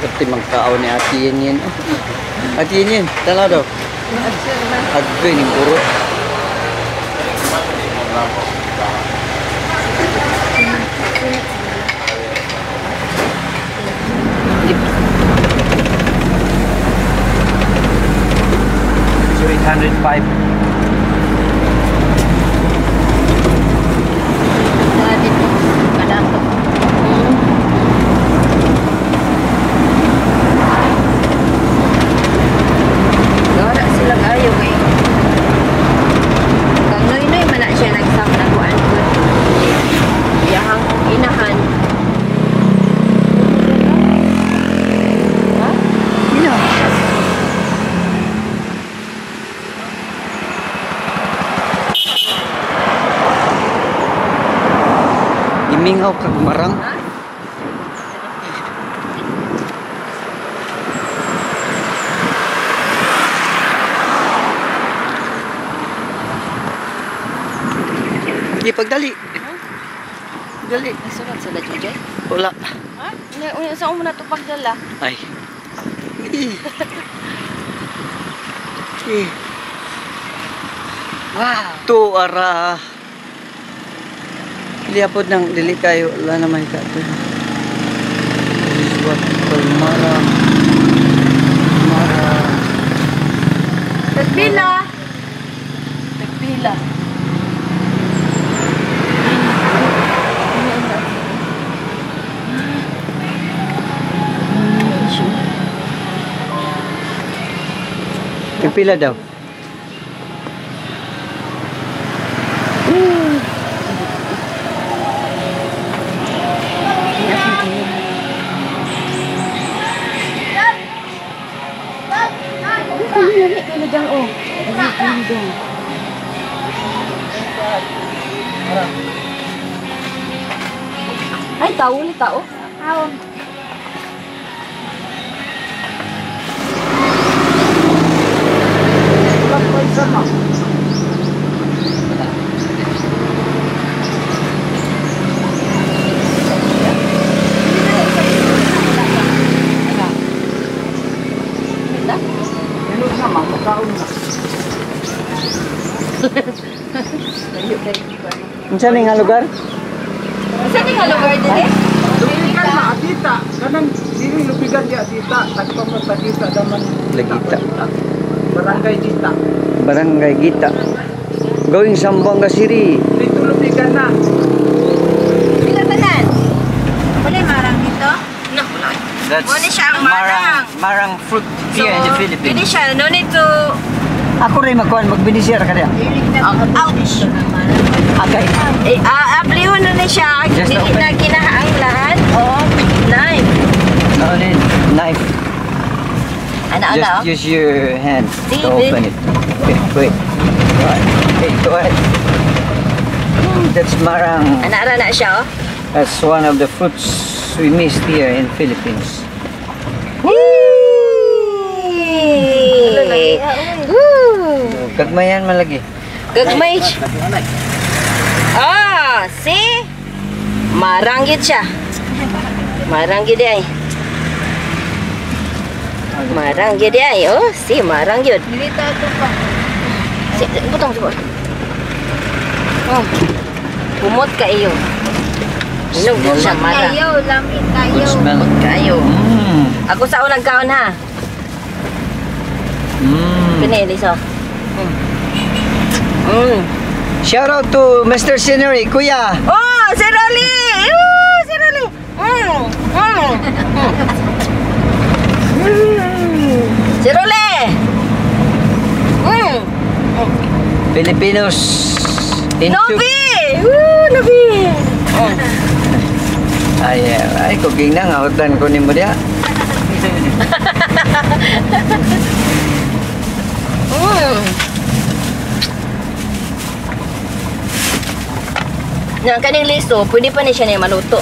Pati mangkaaw ni Ate Yin Yin. Ate Yin Yin, tanaw daw. Agbe ning puro. So 805. Wala sila kayo kay. Kang noy-noy man na siya nagsam na kuan ko. Iyahang inahan. Ha? Ina. Gimingaw kag marang. Ha? Di pagdali. Dali. Nasulat sila, Jujay? Wala. Ha? Una, saan mo na ito pagdala? Ay. Eh. Wow! Tu ara. Liapod nang dili kayo wala naman ka to. This is what we call marang. Marang. Tagpila! Tagpila. Tagpila daw. Ay, tao ni tao. Tao. Unsa ni nga lugar? Saan ni nga lugar dili? Lubigan na atita. Kanang dili lubigan di atita. Tagpamot atita daman. Lagita. Barangay Gita. Barangay Gita. Going Zamboanga City. Dito lubigan na. Pila tanan? Wala marang dito? That's Muna siya ang marang. Marang fruit here in the Philippines. Pwede siya, no need to. Ako rin magkuhan, magbinisir ka niya. Ouch! Agay. Eh, ablihon na na siya. Just Dili open. na kinahaanglan. Oh, knife. No need knife. Ana, ana. Just Oh. use your hand See, to open it. Okay, wait. Right. Okay, go ahead. That's marang. Ana, ara na siya, oh. That's one of the fruits we missed here in Philippines. Whee! Woo! Kagmayan man lagi. Gagmay. Ah, see? Maranggit siya. Maranggit ay. Maranggit ay. Oh, see, maranggit. Dito ito pa. Si, butong siguro. Oh. Kumot ka iyo. Inog din siya, marang. Kayo, lami kayo. Good smell. Kumot kayo. Ako sa unang kaon ha. Pinili so. Shout out to Mr. Scenery, Kuya. Oh, Sir Rolly! Oh, Sir Rolly! Sir Rolly! Filipinos in Nobi! Woo, Nobi! Ay, ay, kuging na nga, utan ko ni mo diya. Nga, kaning liso, pwede pa ni siya niya maluto.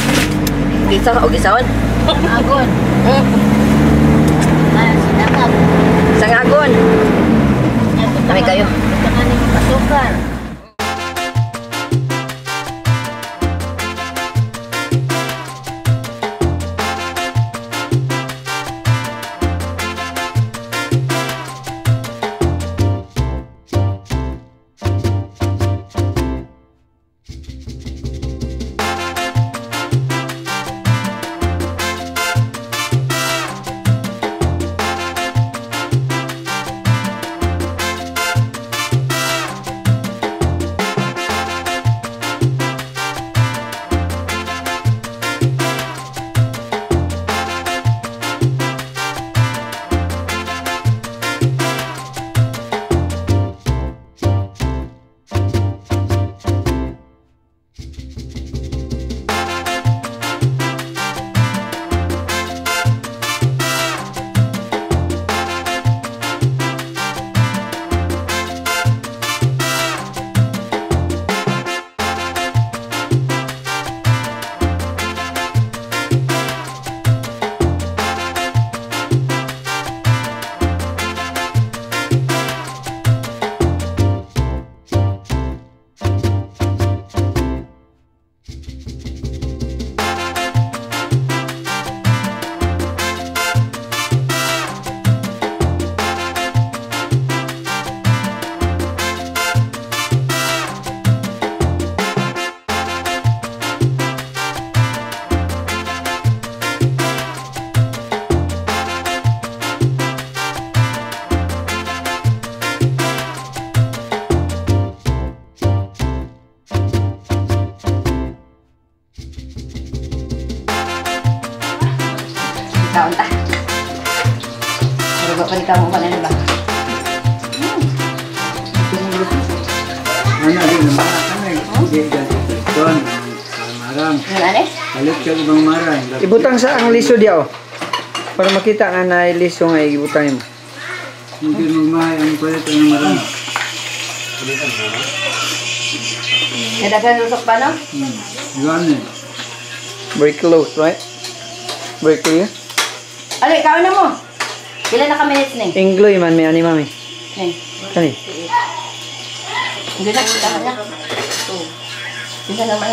Gisa o gisaon? Agon. Ah, sinangag. Sangagon. Kami kayo. Butangan ni pasukar. Balik mo pa na ba? Ano di naman kanay. Di dyan. Ton. Marang. Ano ane? Palit ka ibang marang. Ibutang sa ang liso diya oh. Para makita nga na liso nga ibutang mo. Hindi mo mahay ang palit ang marang. Kaya daghan rusok pa no? Yuan eh. Very close, right? Very clear. Ano, ikaw na mo. Pila na ka minutes ni? Ingloy man may ani mami. Ning. Kani. Hindi na, tama na. Hindi na naman.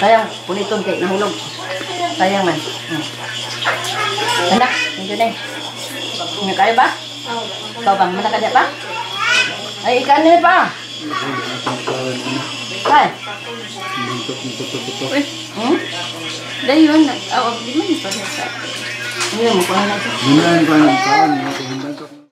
Sayang, puniton kay nahulog. Sayang man. Anak, hindi na eh. Nga kayo ba? Ikaw ba? Mana ka pa? Ay, ikaw na pa. Ay. Butok-butok. Hmm? Dayon, nag-awag di man pa siya. Hindi mo, kuha na ito. Gunaan pa ng kaon.